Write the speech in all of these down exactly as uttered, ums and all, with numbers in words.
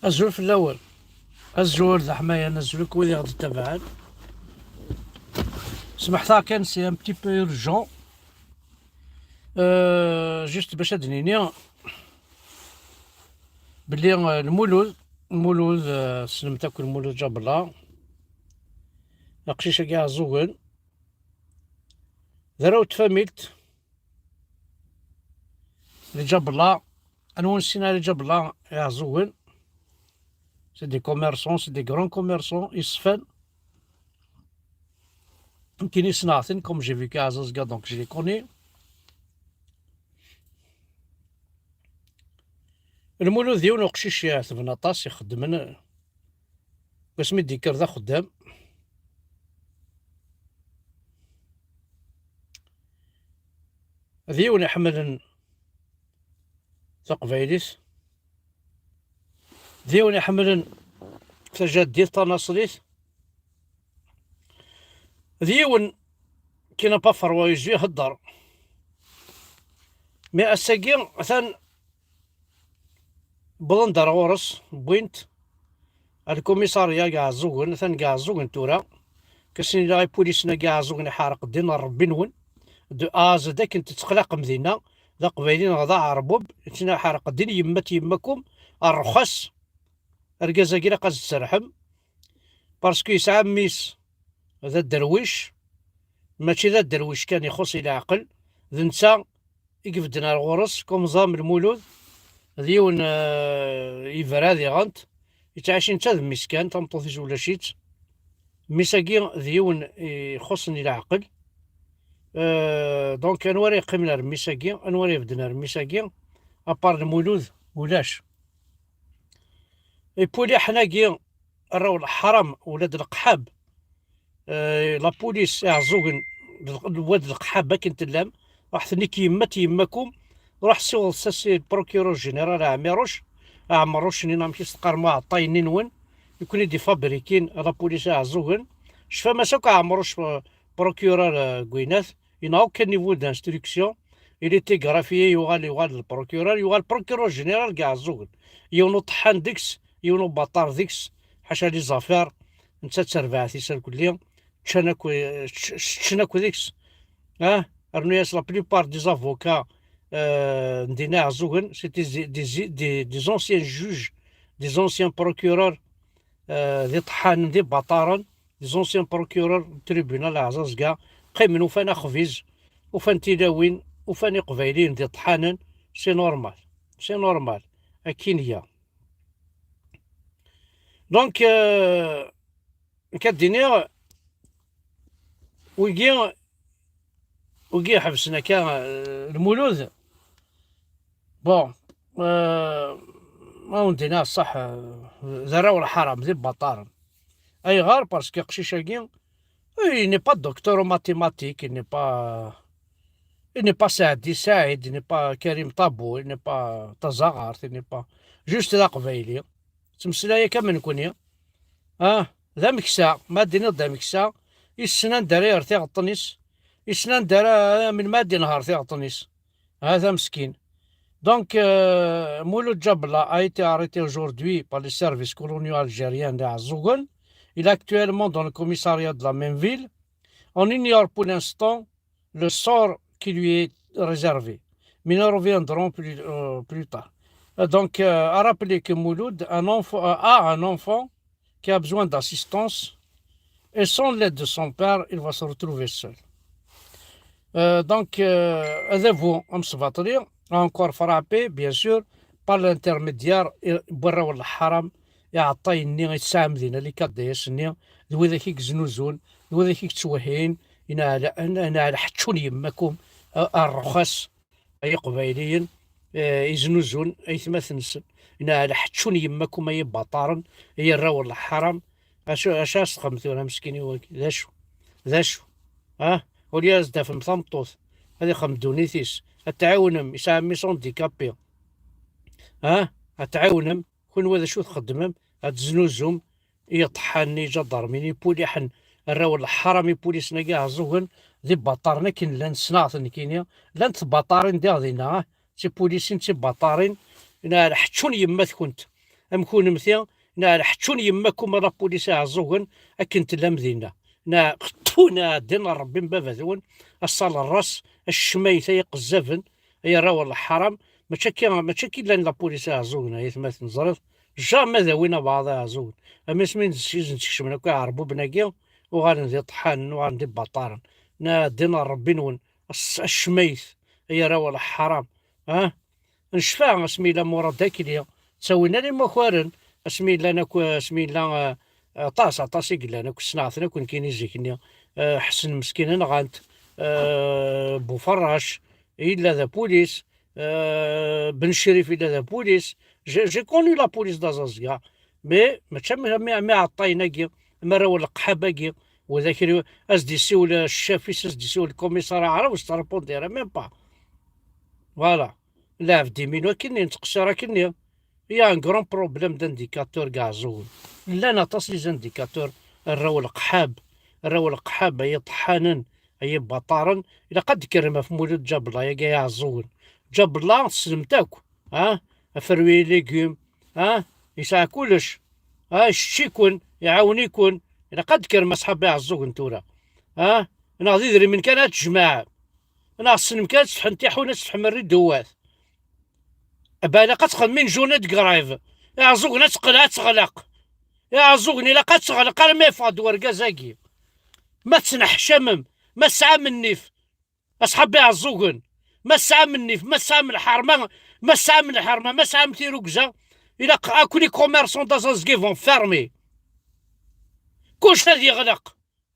Azul fell-awen. Azul d aḥmayan, azul akk wid i ɣ-d-ittabaɛen. Smeḥteɣ kan, c'est un petit peu urgent. Euh, juste bac ad d-nini belli, euh, Lmulud, Lmulud, euh, tessnem-t akk, Lmulud Ǧabla, aqcic-agi Iɛeẓẓugen, d arraw n tfamilt Ǧabla. Anwa ur nessin ara Ǧabla Iɛeẓẓugen? C'est des commerçants, c'est des grands commerçants, iṣfan. Nekkini ssneɣ-ten, comme j'ai vécu à Azazga, donc je les connais. Lmulud d yiwen uqcic iɛetben aṭas, ixeddmen wasmi d-yekker d axeddam. D yiwen iḥemmlen taqbaylit, d yiwen iḥemmlen tajaddit tanaṣlit, d yiwen qui n'a pas froid aux yeux, ihedder. Mais ass-agi atan wwḍen-d ar ɣur-s, wwin-t ar lkumisarya deg Iɛeẓẓugen, atan deg Iɛeẓẓugen tura. Kasin ila ipulisen-agi Iɛeẓẓugen, iḥerq ddin n Ṛebbi-nwen, de A à Z akken tettxlaqem dinna, d aqbayli neɣ d aɛerbub, ttna iḥerq ddin yemma-t yemma-kum, rrxas, argaz-agi ilaq ad s-tserrḥem, parce que yesɛa mmi-s d aderwic, mačči d aderwic kan, ixuṣ i leɛqel, d netta i ibedden ar ɣur-s, comme ẓam Lmulud, d yiwen, euh, yebra diɣent, yettɛici netta d mmi-s kan, tameṭṭut-is ulac-itt. Mmi-s-agi d yiwen ixuṣṣen i leɛqel. Euh, donc, anwa ara yeqqimen ar mmi-s-agi, anwa ara ibedden ar mmi-s-agi, à part Lmulud, ulac. Ipuliḥen-agi, arraw n leḥram, ula d leqḥab, euh, la police, Iɛeẓẓugen, d l-, wad leqḥab akken tellam, ruḥet-nni k yemma-t yemma-kum, ruḥ siweḍ-t s procureur général Ɛmiruc, Ɛemruc-nni, amek i s-teqqarem, uɛeṭṭay-nni-nwen, i ken-id-ifabrikin la police Iɛeẓẓugen. Cfam-as akk Ɛemruc, euh, procureur, euh, Gwinat, il n'a aucun niveau d'instruction, il était greffier, yuɣal, yuɣal d procureur, yuɣal procureur général deg Iɛeẓẓugen. Yiwen uṭeḥḥan deg-s, yiwen ubaṭar deg-s, ḥaca les affaires, netta d terbaɛt-is irkelli, ččan akk, čč-, ččan akk deg-s. Ah, rnu-yas la plupart des avocats, euh, n dinna Iɛeẓẓugen, c'était des, des, des, des anciens juges, des anciens procureurs, euh, d iṭeḥḥanen, d ibaṭaren, des anciens procureurs n tribunal Ɛeẓẓugen, qqimen ufan axbiz, ufan tilawin, ufan iqbayliyen d iṭeḥḥanen, c'est normal, c'est normal, akkin ya. Donc, euh, nekk ad d-iniɣ, wigi, wigi iḥebsen akka, euh, Lmulud, bon, euh, ma wen-d-iniɣ ṣṣeḥ, euh, d arraw n lḥaram, d ibaṭaren. Ayɣer? Parce que aqcic-agi, il n'est pas docteur en mathématiques, il n'est pas, il n'est pas Saadi Saïd, il n'est pas Karim Tabou, il n'est pas Tazaɣart, il n'est pas, juste d aqbayli. Ttmeslay akka am nekkni. Ah, d ameksa, ma d-tiniḍ d ameksa, issen anda ara yerr tiɣeṭṭen-is, issen anda ara, melmi ad d-inher tiɣeṭṭen-is. Hada meskin. Donc, euh, Mouloud Jabla a été arrêté aujourd'hui par les services coloniaux algériens d'Iɛeẓẓugen. Il est actuellement dans le commissariat de la même ville. On ignore pour l'instant le sort qui lui est réservé. Mais nous reviendrons plus, euh, plus tard. Euh, donc, euh, à rappeler que Mouloud, un enfant, euh, a un enfant qui a besoin d'assistance, et sans l'aide de son père, il va se retrouver seul. Euh, donc, euh, adabu amesbaṭli a encore frappé, bien sûr, par l'intermédiaire n warraw n leḥram, iɛeṭṭayen-nni i tesɛam dinna, les cadres-nni, d widak i yeznuzun, d widak i yettwehhin, inɛel, inɛel ḥeččun yemma-kum, a, a rruxas, ay iqbayliyen, eh, iznuzun aytmaten-nsen. Inɛel ḥeččun yemma-kum ay ibaṭaren, ay arraw n leḥram. Acu, acu ara s-texdem tura meskin i wagi? D acu? D acu? Ah? Ulya ad s-d-tafem tameṭṭut, ad ixdem ddunit-is, ad tɛiwnem, yesɛa mmi-s handicapé. Ah? Ad tɛiwnem, kunwi d acu txeddmem? Ad tznuzum i iṭeḥḥanen, iǧadarmin, ipuliḥen, arraw n leḥram, ipulisen-agi Iɛeẓẓugen, d ibaṭaren akken llan, ssneɣ-ten nekkini, llant tbaṭarin diɣ dinna, ah, d tipulisin, d tibaṭarin, inɛel ḥeččun yemma-tkent, am kunemti, neɣ lḥeččun yemma-kum a la police iɛeẓẓugen akken tellam dinna. Neɣ qeṭṭun ɛeddan ar Rebbi n baba-twen, ass-a lerras, a ccmayt ay iqezzaben, ay arraw n leḥram, mačči akka, mačči akka i llan la police iɛeẓẓugen, ay atmaten, teẓriḍ, jamais ad awin abɛaḍ iɛeẓẓugen. Am asmi i d-skecmen akk iɛerbuben-agi, uɣalen d iṭeḥḥanen, uɣalen d ibaṭaren. Neɣ ɛeddan ar Rebbi-nwen, a ccmayt, ay arraw n leḥram, ah? Necfa asmi yella Murad Akli, ttawin ala imakaren, asmi yellan akk, asmi yella, eh, aṭas, aṭas i yellan akk, ssneɣ-ten akk nekkini zik-nni, eh, Ḥsen Meskin nɣan-t, eh, Buferrac, yella d apulis, eh, Ben Crif yella d apulis. J'ai, j'ai connu la police d'Azazga, mais mačči am, am, am iɛeṭṭayen-agi, am arraw n leqḥab-agi, wid akli, as-d-isiwel ccaf-is, as-d-isiwel lkumisar aɛrab, ur s-tṛipundiṛ même pas. Voilà. Lɛebd iminu akkenni, nettqeṣṣir akkenni. Il y a un grand problème d'indicateur deg Iɛeẓẓugen. Llan aṭas les indicateurs, arraw n leqḥab, arraw n leqḥab, ay iṭeḥḥanen, ay ibaṭaren. Ilaq ad d-tkerrem ɣef Mulud Ǧabella-agi ay Iɛeẓẓugen. Ǧabella tessnem-t akk, ah? Aferwi, légumes, ah? Yesɛa kullec, ah? Isečč-iken, iɛawen-iken. Ilaq ad d-tkerrem aṣḥab Iɛeẓẓugen tura, ah? Neɣ d idrimen kan ad tjemɛem. Neɣ ssnem kan ad tsetḥem tiḥuna, ad tsetḥem rridewat. Ba ilaq ad txedmem une journée de grève. Iɛeẓẓugen ad teqleɛ, ad teɣleq. Iɛeẓẓugen ilaq ad teɣleq armi yeffeɣ-d wergaz-agi. Ma tettneḥcamem, ma tesɛam nnif, aṣḥab Iɛeẓẓugen, ma tesɛam nnif, ma tesɛam lḥerma, ma tesɛam lḥerma, ma tesɛam tirugza, ilaq akk les commerçants d'Azazga vont fermer. Kullec ad yeɣleq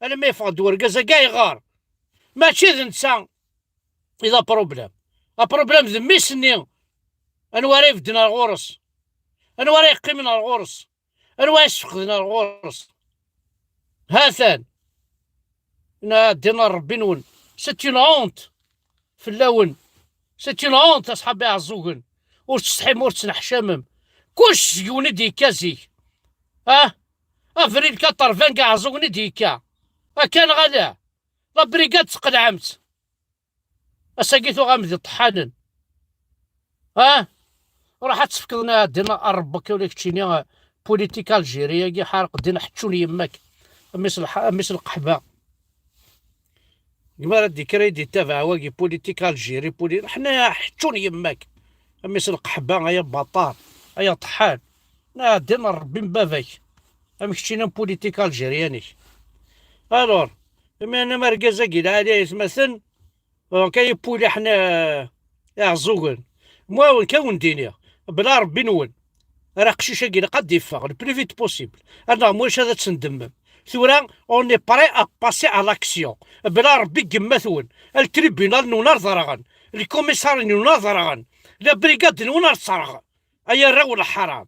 alamma yeffeɣ-d wergaz-agi ayɣer? Mačči d netta i d apṛublem. Apṛublem d mmi-s-nni. Anwa ara ibedden ar ɣur-s? Anwa ara yeqqimen ar ɣur-s? Anwa ara yessefqden ar ɣur-s? Ha-t-an. Neɣ ɛeddin ar Rebbi-nwen. C'est une honte fell-awen. C'est une honte, aṣḥab Iɛeẓẓugen. Ur tettsetḥim, ur tettneḥcamem. Kullec seg-wen i d-yekka zik. Ah? Avril quatre-vingts deg Iɛeẓẓugen i d-yekka. Akka neɣ ala? La brigade tqelɛem-tt. Ass-agi tuɣam d iṭeḥḥanen. Ah? Ruḥ ad tefkeḍ naɛdin ar Rebbi-k ula keččini, politique Algérie-agi ḥareq ddin ḥeččun yemma-k. A mmi-s lḥ-, a mmi-s lqeḥba. Gma ara d-yekker ay d-yettabaɛ wagi politique Algérie, poli-, ḥna ḥeččun yemma-k. A mmi-s lqeḥba, ay abaṭar, ay aṭeḥḥan. Naɛdin ar Rebbi n baba-k. Am keččini am politique algérienne-ik. Alors, imi anam argaz-agi lɛali ay atmaten, donc ay ipuli ḥna, eh, Iɛeẓẓugen. Mwawen kan wen-d-iniɣ, bla Rebbi-nwen, ara aqcic-agi ilaq ad d-iffeɣ le plus vite possible. Arneɣ mwac ad tendemmem. Tura, on est prêt à passer à l'action. Bla Rebbi n yemma-twen, le tribunal-nwen ar ḍerɣen, le commissariat-nwen ar ḍerɣen, la brigade-nwen ar terɣ. Ay arraw n leḥram.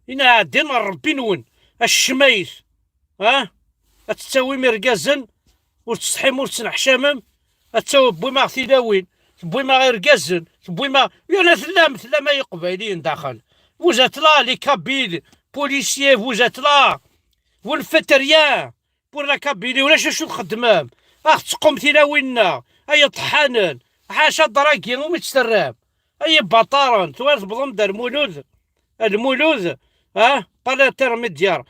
Inaɛdin n Rebbi-nwen, a ccmayt, ah? Ad tettawim irgazen, ur tettsetḥim, ur tettneḥcamem, ad taw-, tewwim-aɣ tilawin, tewwim-aɣ irgazen, tewwim-aɣ, yal tellam, tellam ay Iqbayliyen daxel. Vous êtes là, les Kabyles, policiers, vous êtes là, vous ne faites rien pour la Kabylie, ulac acu txeddmem, ad tettqum tilawin-nneɣ, ay iṭeḥḥanen, ḥaca dragi, umi tt-terram, ay ibaṭaren, tura tewwḍem-d ar Lmulud, Lmulud, ah, par l'intermédiaire,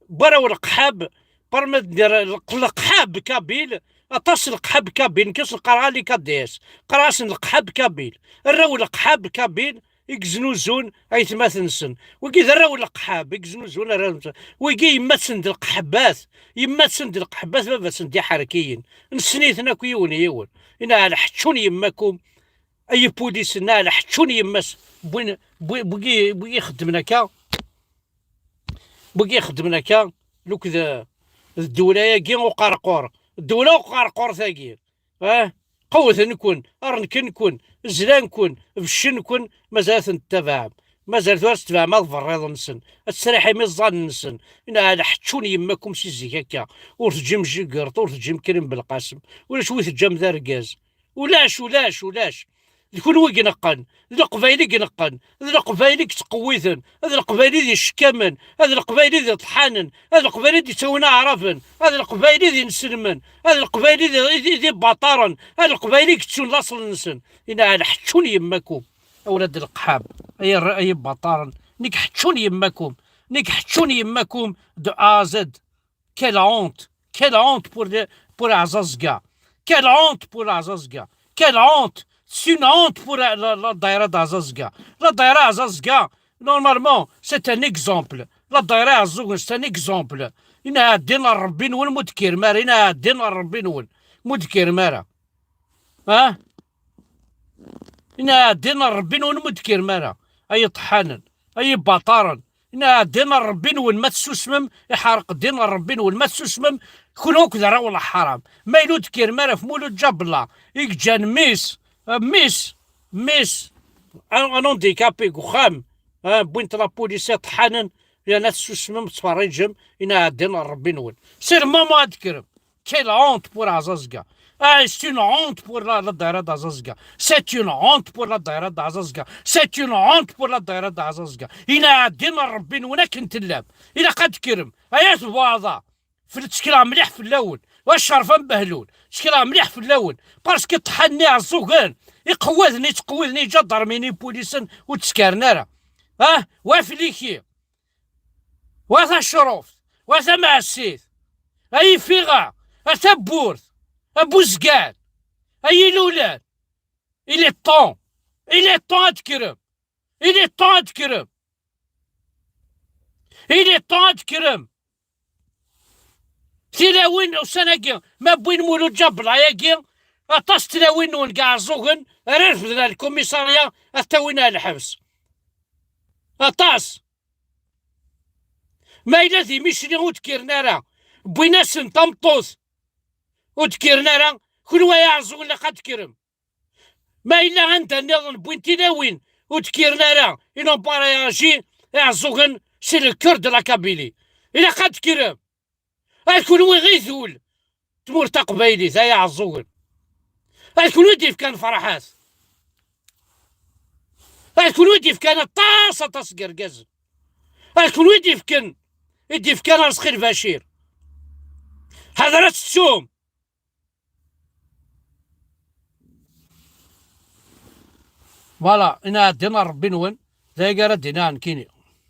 waraw leqḥab, par l'intermédiaire, leq-, leqḥab kabil, aṭas leqḥab kabil, nekk as qqareɣ les K D S, qqareɣ-asen leqḥab kabil, arraw leqḥab kabil, i yeznuzun aytmaten-nsen. Wigi d arraw n leqḥab, i yeznuzun arraw-nsen. Wigi yemma-tsen d leqḥebbat, yemma-tsen d leqḥebbat, baba-tsen d iḥerkiyen. Nessen-iten akk yiwen yiwen. Inaɛel ḥeččun yemma-kum, ay ipulisen, naɛel ḥeččun yemma-s. Wwin, wwi-, wigi, wigi ixeddmen akka, wigi ixeddmen akka, lukd d ddewla-agi uqerqur. Ddewla uqerqur tagi. Ah, qewwten-ken, rnken-ken, zlan-ken, beccen-ken, mazal ad ten-tettabaɛem. Mazal tura ad tettbaɛem aberriḍ-nsen, ad tesriḥim iẓẓan-nsen. Inaɛel ḥeččun yemma-kum si zik akka. Ur teǧǧim Jigert, ur teǧǧim Krim Belqasem. Ulac wi teǧǧam d argaz. Ulac, ulac, ulac. D kunwi i ineqqen, d Leqbayel i ineqqen, d Leqbayel i yettqewwiten, d Leqbayel i d-icekkamen, d Leqbayel i d-iṭḥanen, d Leqbayel i d-ittawin aɛraben, d Leqbayel i d-ineslmen, d Leqbayel i d, i d, i d ibaṭaren, d Leqbayel i yettun laṣel-nsen. Inaɛel ḥeččun yemma-kum, awlad n leqḥab, ay arra-, ay ibaṭaren, nekk ḥeččun yemma-kum, Nekk ḥeččun yemmakum de A à Z. Quelle honte! Quelle honte pour, les, pour Azazga! Quelle honte pour Azazga! Quelle honte! C'est une honte pour la, la, la daïra d'Azazga. La daïra Azazga, normalement, c'est un exemple. La daïra Azazga, c'est un exemple. Ina ɛaddin ar Rebbi-nwen mu d-kkirem ara, ina ɛaddin ar Rebbi-nwen mu d-kkirem ara. Ah? Ina ɛaddin ar Rebbi-nwen mu d-kkirem ara. Ay iṭeḥḥanen, ay ibaṭaren. Ina ɛaddin ar Rebbi-nwen ma tessusmem, iḥerq ddin ar Rebbi-nwen ma tessusmem, kunwi akk d arraw n leḥram. Ma yella ur d-kkirem ara ɣef Mulud Ǧabella, i yeǧǧan mmi-s, ah, mmi-s, mmi-s, un, un handicapé deg uxxam, ah, wwin-t la police iṭeḥḥanen, yerna tessusmem, tettferriǧem, ina ɛaddin ar Rebbi-nwen. C'est le moment ad d-tekkrem. Quelle honte pour Azazga! Ah, c'est une honte pour la, la daïra d'Azazga. C'est une honte pour la daïra d'Azazga. C'est une honte pour la daïra d'Azazga. Ina ɛaddin ar Rebbi-nwen akken tellam. Ilaq ad d-tekkrem. Ay at Buɛḍa. Fel-, ttekleɣ mliḥ fell-awen. Wa Ccerf Amehlul. Ttekleɣ mliḥ fell-awen. Parce que ṭṭḥan-nni Ɛeẓẓugen, iqewwaden, ittqewwiden iǧadarmin, ipulisen, ur ttekkaren ara. Ah, wa Fliki. Wa Tacruft, wa Tamɛessit, ay Ifiɣa, a Tawwurt, a Buzgan, ay Ilulan. Il est temps, il est temps ad d-tekkrem, il est temps ad d-tekkrem, il est temps ad d-tekkrem. Tilawin ussan-agi, ma wwin Mulud Ǧabella-agi, aṭas n tlawin-nwen deg Iɛeẓẓugen ara refden ar lkumisarya, ad t-awin ar lḥebs. Aṭas. Ma yella d imicli ur d-kkiren ara, wwin-asen tameṭṭut, ur d-kkiren ara, kunwi ay Iɛeẓẓugen ilaq ad d-tekkrem. Ma yella anda nniḍen wwin tilawin ur d-kkiren ara, ils n'ont pas réagi, Iɛeẓẓugen, c'est le cœur de la Kabylie. Ilaq ad d-tekkrem. Ad kunwi ɣidul tmurt taqbaylit, ay Iɛeẓẓugen. Ad kunwi d-ifkan Ferḥat. Ad kunwi d-ifkan aṭas, aṭas n yergazen. Ad kunwi d-ifken, i d-ifkan Rezqi Lbacir. Ḥader ad tettum. Voilà, ina ɛaddin ar Rebbi-nwen, d aya ara d-iniɣ nekkini.